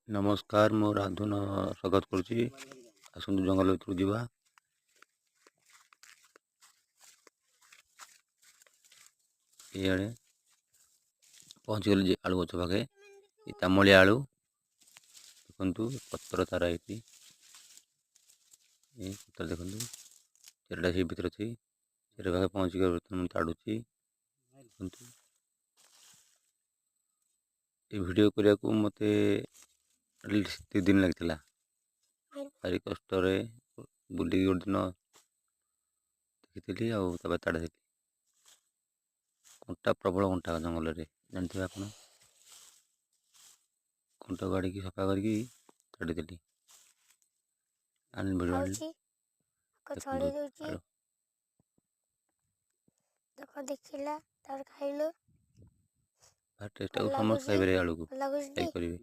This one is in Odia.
ନମସ୍କାର, ମୁଁ ରାଧୁନ ସ୍ୱାଗତ କରୁଛି। ଆସନ୍ତୁ, ଜଙ୍ଗଲ ଭିତରକୁ ଯିବା। ଇଆଡ଼େ ପହଞ୍ଚିଗଲି ଯେ ଆଳୁ ଗଛ ପାଖେ। ଏ ତାମଳିଆ ଆଳୁ ଦେଖନ୍ତୁ, ପତ୍ର ତାର ହେଇଛି। ଏ ପତ୍ର ଦେଖନ୍ତୁ, ଚାରିଟା ସେଇ ଭିତରେ ଅଛି। ଚାରି ପାଖେ ପହଞ୍ଚିକି ବର୍ତ୍ତମାନ ମୁଁ ତାଡ଼ୁଛି, ଦେଖନ୍ତୁ। ଏ ଭିଡ଼ିଓ କରିବାକୁ ମୋତେ 2 ଦିନ ଲାଗିଥିଲା। ଭାରି କଷ୍ଟରେ ବୁଲିକି ଗୋଟେ ଦିନ ଦେଖିଥିଲି ଆଉ ତାପରେ ତାଡ଼ିଥିଲି। କଣ୍ଟା, ପ୍ରବଳ କଣ୍ଟା ଜଙ୍ଗଲରେ, ଜାଣିଥିବେ ଆପଣ। କଣ୍ଟା କାଢ଼ିକି ସଫା କରିକି ତାଡ଼ିଦେଲି। ଆଣିଲି, ଭିଡ଼ିଓ ଆଣିଲି। ଖାଉଛି, ଦେଖନ୍ତୁ ଛଡ଼େଇ ଦେଉଛି। ଆଳୁ ଦେଖ, ଦେଖିଲା, ତାପରେ ଖାଇଲୁ। ଭାରି ଭଲ ଟେଷ୍ଟ। ସମସ୍ତେ ଲାଗୁଛି। ଖାଇପାରିବେ ଆଳୁକୁ। ଭଲ ଲାଗୁଛି। ଲାଇକ୍ କରିବେ।